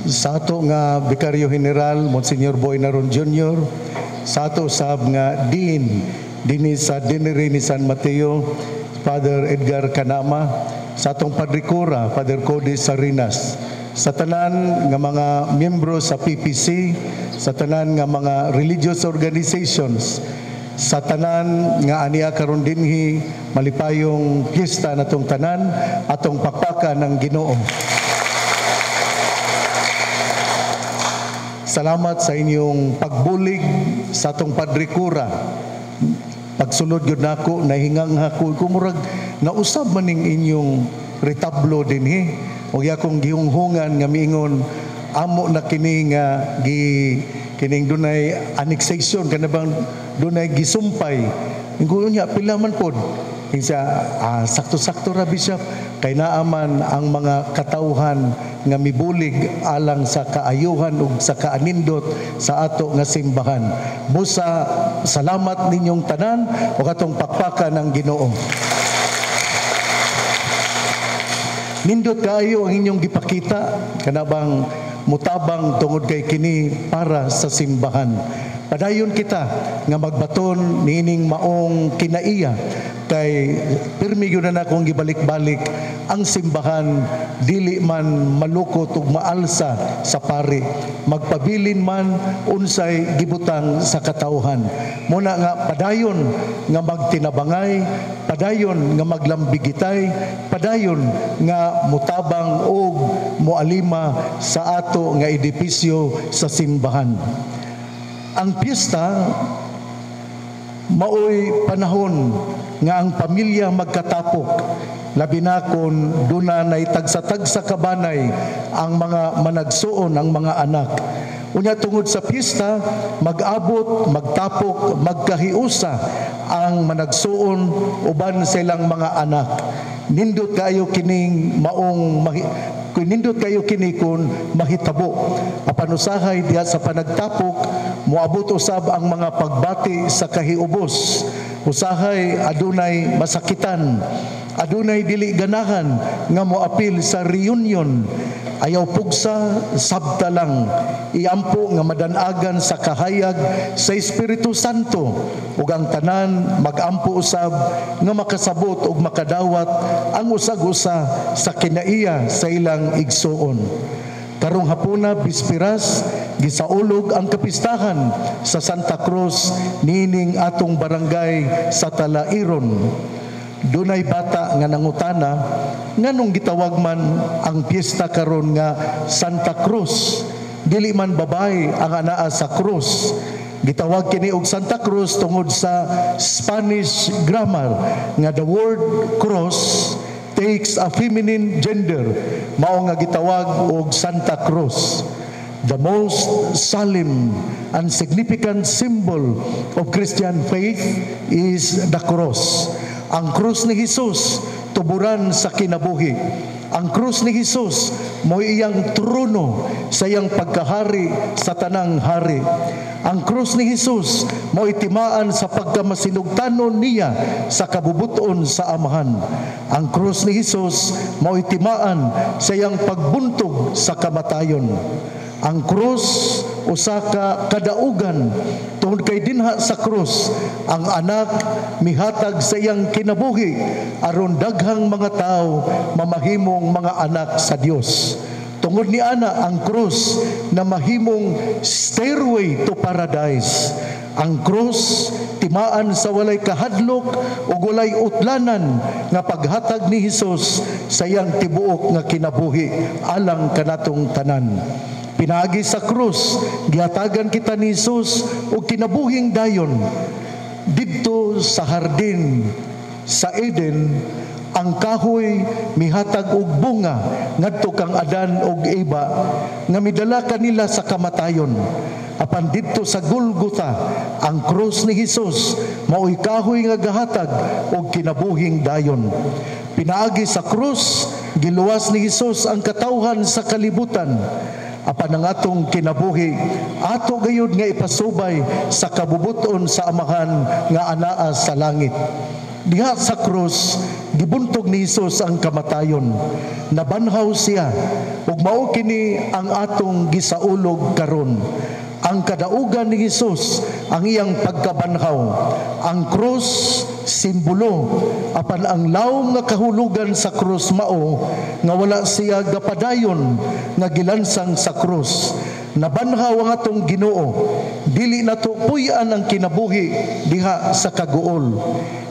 Sa ato nga Vicario General, Monsignor Boy Naron Jr., sa ato sab nga Dean dinhi sa Deanery ni San Mateo, Father Edgar Kanama, sa atong Padre Cura, Father Cody Sarinas, sa tanan nga mga miyembro sa PPC, sa tanan nga mga religious organizations, sa tanan nga ania karon dinhi, malipayong piyesta natong tanan, atong pakpakan ng Ginoo. Salamat sa inyong pagbulig sa atong Padre Cura. Pagsulod yun nako, nahingang hako, kumurag nausab man ning inyong retablo dinhi. Og akong gihunghungan nga miingon amo na kini nga gi kining dunay annexation kana bang dunay gisumpay. Ingon niya pila man pod. Kinsa sakto-sakto ra, Bishop, kay naaman ang mga katawhan nga mibulig alang sa kaayuhan ug sa kaanindot sa ato nga simbahan. Busa salamat ninyong tanan ug atong pakpakan ng Ginoo. Nindot kaayo ang inyong gipakita kana bang mutabang tungod kay kini para sa simbahan. Padayon kita nga magbaton niining maong kinaiya kay pirmi gyud na akong gibalik-balik ang simbahan dili man malukot ug maalsa sa pari, magpabilin man unsay gibutang sa katawhan. Muna nga padayon nga magtinabangay, padayon nga maglambigitay, padayon nga mutabang og moalima sa ato nga edipisyo sa simbahan. Ang piyesta maoy panahon nga ang pamilya magkatapok, labi na kon duna nay tagsa-tagsa kabanay ang mga managsuon, ang mga anak. Unya tungod sa piyesta, mag-abot, magtapok, magkahiusa ang managsuon uban sa ilang mga anak. Nindot kayo kining maong nindot kayo kini kun mahitabo. Apan usahay diha sa panagtapok, moabot usab ang mga pagbati sa kahiubos. Usahay adunay masakitan, adunay dili ganahan nga moapil sa reunion. Ayaw pugsa, sabta lang. Iampo nga madanagan sa kahayag sa Espiritu Santo ug ang tanan magampo usab nga makasabot ug makadawat ang usag-usa sa kinaiya sa ilang igsuon. Karong hapuna, bispiras, gisaulog ang kapistahan sa Santa Cruz niining atong barangay sa Talairon. Dunay bata nga nangutana nganong gitawag man ang piyesta karon nga Santa Cruz, dili man babae ang anaa sa krus. Gitawag kini og Santa Cruz tungod sa Spanish grammar nga the word cross takes a feminine gender, mao nga gitawag og Santa Cruz. The most solemn and significant symbol of Christian faith is the cross. Ang krus ni Jesus tuburan sa kinabuhi. Ang krus ni Jesus mo iyang trono sa iyang pagkahari sa tanang hari. Ang krus ni Jesus mo itimaan sa pagkamasinugtanon niya sa kabubuton sa Amahan. Ang krus ni Jesus mo itimaan sa iyang pagbuntog sa kamatayon. Ang krus usa ka kadaugan tungod kay dinha sa krus ang anak mihatag sa iyang kinabuhi aron daghang mga tawo mamahimong mga anak sa Dios. Tungod ni ana ang krus na mahimong stairway to paradise. Ang krus timaan sa walay kahadlok ug walay utlanan nga paghatag ni Hesus sa iyang tibuok nga kinabuhi alang kanatong tanan. Pinaagi sa krus, gihatagan kita ni Hesus og kinabuhing dayon. Didto sa hardin sa Eden, ang kahoy mihatag og bunga ngadto kang Adan og Eva nga midala kanila sa kamatayon. Apan didto sa Golgotha, ang krus ni Hesus maoy kahoy nga gahatag og kinabuhing dayon. Pinaagi sa krus, giluwas ni Hesus ang katawhan sa kalibutan. Apan ang atong kinabuhi, ato gayud nga ipasubay sa kabubuton sa Amahan nga anaa sa langit. Diha sa krus, gibuntog ni Hesus ang kamatayon. Nabanhaw siya ug Ug mao kini ang atong gisaulog karon. Ang kadaugan ni Hesus, ang iyang pagkabanhaw. Ang krus, simbolo, apan ang lawom nga kahulugan sa krus mao nga wala siya gapadayon nga gilansang sa krus. Nabanhaw ang atong Ginoo. Dili nato puy-an ang kinabuhi diha sa kaguol.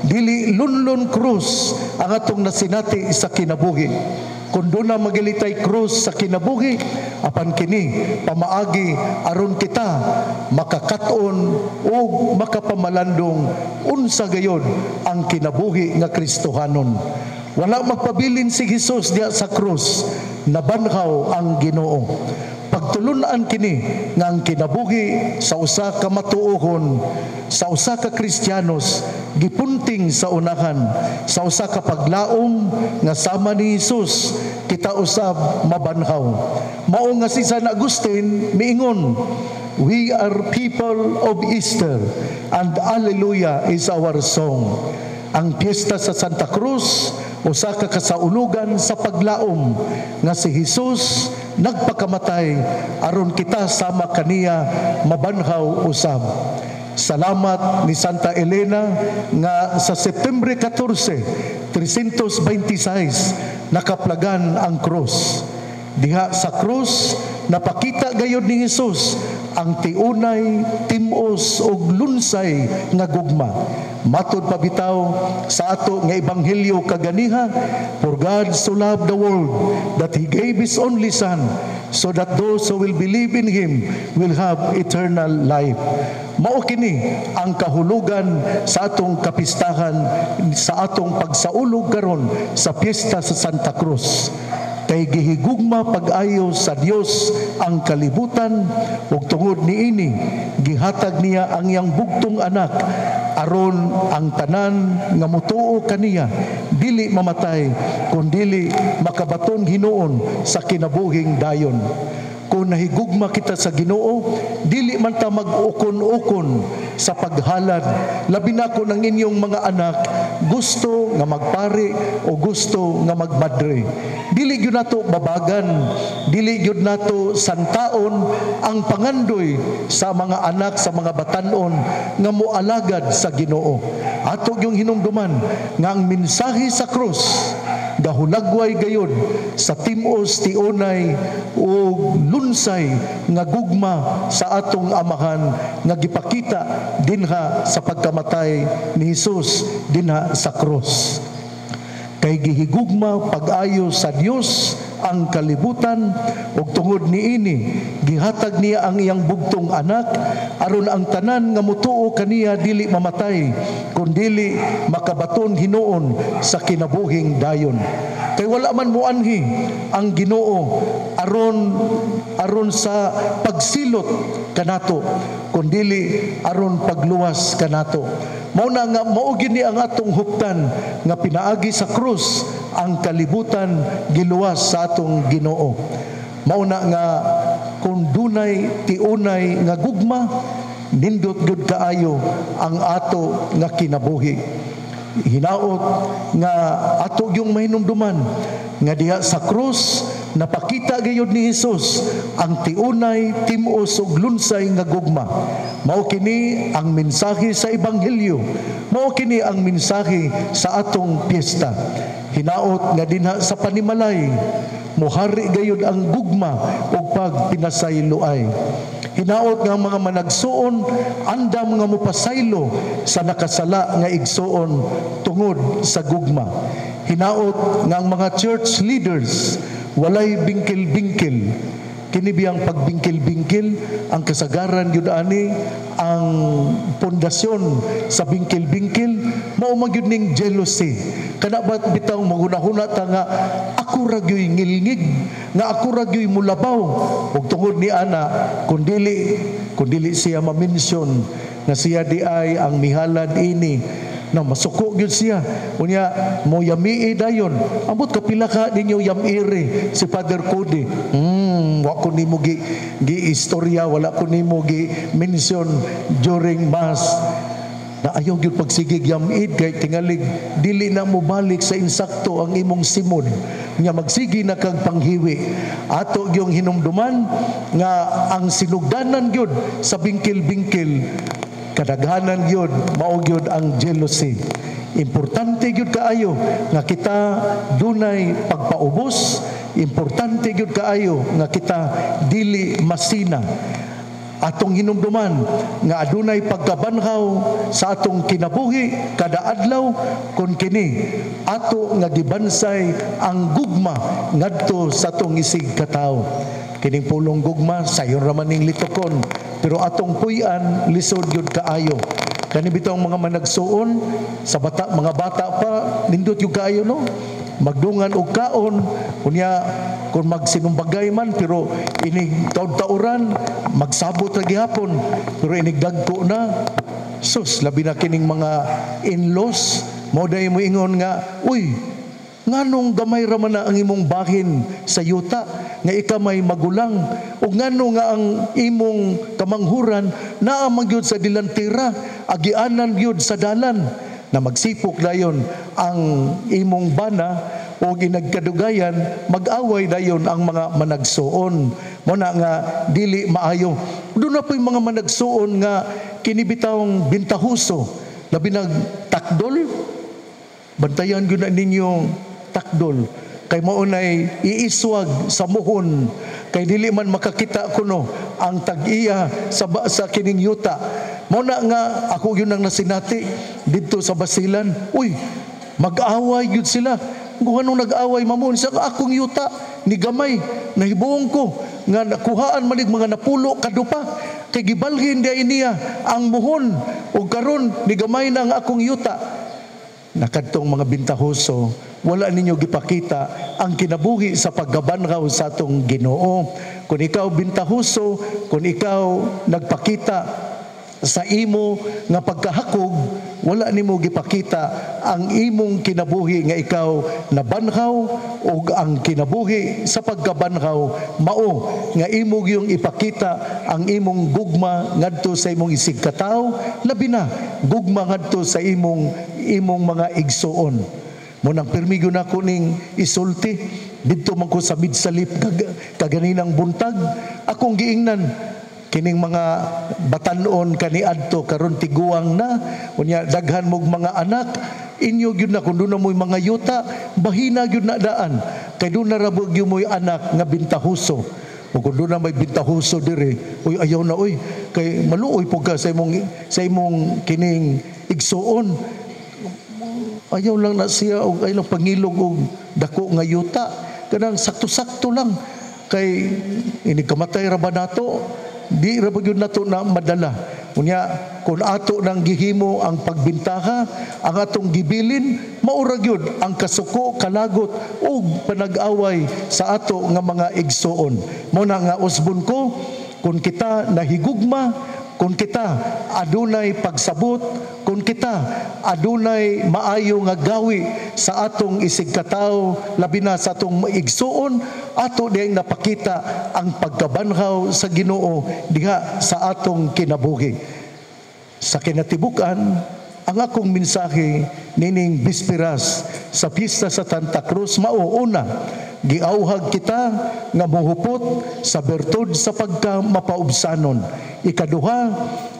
Dili lunlun krus ang atong nasinati sa kinabuhi. Kung duna magilitay krus sa kinabuhi, apan kini pamaagi aron kita makakat-on ug makapamalandong unsa gayod ang kinabuhi nga Kristohanon. Wala magpabilin si Hesus diha sa krus, nabanhaw ang Ginoo. Pagtulunan kini nga ang kinabuhi sa usa ka matuohon, sa usa ka Kristiyanos, gipunting sa unahan sa usa ka paglaom nga sama ni Hesus kita usab mabanhaw. Mao nga si San Agustin miingon, "We are people of Easter and Alleluia is our song." Ang piyesta sa Santa Cruz, usa ka kasaulugan sa paglaom nga si Hesus nagpakamatay aron kita sama kaniya mabanhaw usab. Salamat ni Santa Elena nga sa September 14, 326 nakaplagan ang krus. Diha sa krus napakita gayod ni Hesus ang tiunay, timos ug lunsay nga gugma. Matod pa bitaw sa ato nga ebanghelyo kaganiha, "For God so loved the world that He gave His only Son, so that those who will believe in Him will have eternal life." Mao kini ang kahulugan sa atong kapistahan, sa atong pagsaulog karon sa piyesta sa Santa Cruz. Kay gihigugma pag-ayo sa Dios ang kalibutan ug tungod niini gihatag niya ang iyang bugtong anak aron ang tanan nga motuo kaniya dili mamatay kundili makabaton hinuon sa kinabuhing dayon. Kung nahigugma kita sa Ginoo, dili man ta mag-ukon-ukon sa paghalad. Labi na kung ang inyong mga anak gusto nga magpari o gusto nga magmadre. Dili gyud nato babagan, dili gyud nato santaon ang pangandoy sa mga anak, sa mga batanon nga moalagad sa Ginoo. Ato yung hinumduman nga ang mensahe sa krus gahulagway gayod sa timos, tiunay ug lunsay nga gugma sa atong Amahan nga gipakita dinha sa pagkamatay ni Hesus dinha sa krus. Kay gihigugma pag-ayo sa Dios ang kalibutan ug tungod niini gihatag niya ang iyang bugtong anak aron ang tanan nga motuo kaniya dili mamatay kundili makabaton hinuon sa kinabuhing dayon. Kay wala man moanhi ang Ginoo aron aron sa pagsilot kanato, kundili aron pagluwas kanato. Mao na nga mao gini ang atong huptan nga pinaagi sa krus ang kalibutan giluwas sa atong Ginoo. Mao na nga kung dunay tiunay nga gugma, nindot gyud kaayo ang ato nga kinabuhi. Hinaot nga ato yung mahinumduman nga diha sa krus napakita gayud ni Hesus ang tiunay, timos ug lunsay nga gugma. Mao kini ang mensahe sa ebanghelyo. Mao kini ang mensahe sa atong piyesta. Hinaot nga dinha sa panimalay muhari gayud ang gugma ug pagpinasayloay. Hinaot nga ang mga managsuon andam nga mopasaylo sa nakasala nga igsuon tungod sa gugma. Hinaot nga ang mga church leaders walay bingkil-bingkil. Kini biyang pagbingkil-bingkil, ang kasagaran gyud ani, ang pundasyon sa bingkil-bingkil mao man gyud ning jealousy. Kana ba bitaw maghunahuna ta nga ako ra gyuy ngilngig, nga ako ra gyuy mulabaw, ug tungod ni ana kun dili siya ma-mention nga siya di ay ang mihalad ini na masuko gyud siya, unya mo yamii dayon. Ambot kapila ka ninyo yamiri si Father Cody. Wa ko nimo gi istorya, wala ko nimo gi mention during mass. Na ayaw gyud pagsigig yamid kay tingalig dili na mobalik sa insakto ang imong simod. Nya magsigi na kag panghiwi. Ato gyung hinumduman nga ang sinugdanan gyud sa bingkil-bingkil, kadaghanan gyud mao gyud ang jealousy. Importante gyud kaayo nga kita dunay pagpaubos, importante gyud kaayo nga kita dili masina. Atong hinumduman nga adunay pagkabanhaw sa atong kinabuhi kada adlaw kun kini ato nga gibansay ang gugma ngadto sa atong isig katawo. Kining pulong gugma sayon ra man ning litokon, pero atong puy-an lisod gyud kaayo. Kani bitong mga managsuon sa bata, mga bata pa nindot gyud kaayo, no? Magdungan og kaon, unya kung magsinumbagay man pero inig taud-tauran magsabot ra gihapon, pero inig dagko na sus, labi na kining mga in-laws mao day mo ingon nga, uy, nganong gamay ra man na ang imong bahin sa yuta nga ika may magulang, ug ngano nga ang imong kamanghuran naa man gyud sa dilantira, agianan gyud sa dalan, na magsipok dayon ang imong bana o ginagkadugayan, mag-away dayon ang mga managsuon. Mo na nga dili maayo. Doon na po'y mga managsuon nga kinibitawng bintahuso, labi nag takdol. Bantayan gyud na ninyo takdol. Kay mao nay iiswag sa muhon, kay dili man makakita kuno ang tag-iya sa kining yuta. Mao na nga ako yun ang nasinati didto sa Basilan. Uy, mag-away gyud sila. Kung anong nag-away mamon sa akong yuta ni gamay, nahibuong ko nga nakuhaan manig mga napulo kadupa kay gibalhin di niya ang muhon ug karon ni gamay na ang akong yuta. Nakadtong mga bintahoso, wala ninyo gipakita ang kinabuhi sa paggabanhaw sa atong Ginoo. Kung ikaw bintahoso, kung ikaw nagpakita sa imo nga pagkahakog, wala nimo gipakita ang imong kinabuhi nga ikaw nabanhaw, ug ang kinabuhi sa pagkabanhaw mao nga imo gyung ipakita ang imong gugma ngadto sa imong isig katawo, labi na gugma ngadto sa imong mga igsuon. Mo nang pirmi gyud nako ning isulti didto man ko sa Midsalip kaganinang buntag, akong giingnan kining mga batan-on kaniadto karon tiguang na, unya daghan mog mga anak, inyo gyud na kun duna moy mga yuta, bahina gyud na daan kay duna ra gyud moy anak nga bintahuso. O kung duna may bintahuso dire, uy ayaw na uy kay maluoy pug ka sa imong kining igsuon. Ayaw lang na siya og ay lang pangilog og dako nga yuta, kanang sakto-sakto lang kay ini kamatay ra ba nato, di ra ba gyud nato na madala. Unya kung ato nang gihimo ang pagbintaha, ang atong gibilin, maura gyud ang kasuko, kalagot ug panag-away sa ato nga mga igsuon. Mao na nga usbon ko, kung kita nahigugma, kung kita adunay pagsabot, kung kita adunay maayo nga gawi sa atong isig katawo, labi na sa atong igsuon, ato diyang napakita ang pagkabanhaw sa Ginoo diha sa atong kinabuhi. Sa kinatibuk-an, ang akong mensahe nining bisperas sa piyesta sa Santa Cruz mao una, giauhag kita nga mohupot sa bertud sa pagka mapaubsanon. Ikaduha,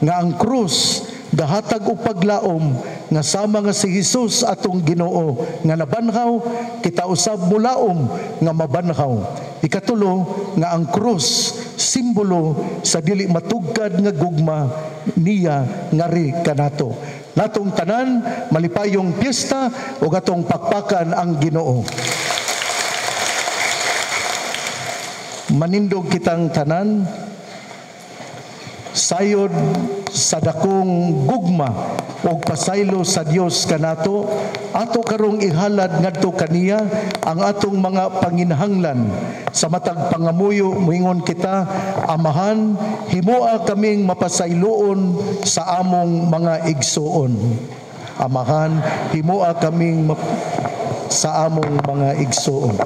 nga ang krus gahatag og paglaom nga sama nga si Hesus atong Ginoo nga nabanhaw, kita usab mulaom nga mabanhaw. Ikatulo, nga ang krus simbolo sa dili matugkad nga gugma niya ngari kanato. Natong tanan malipayong piyesta ug atong pakpakan ang Ginoo. Manindog kitang tanan sayod sa dakong gugma og pasaylo sa Dios kanato, ato karong ihalad ngadto kaniya ang atong mga panginahanglan. Sa matag pangamuyo moingon kita, Amahan, himoa kaming mapasayloon sa among mga igsuon. Amahan, himoa kaming sa among mga igsuon.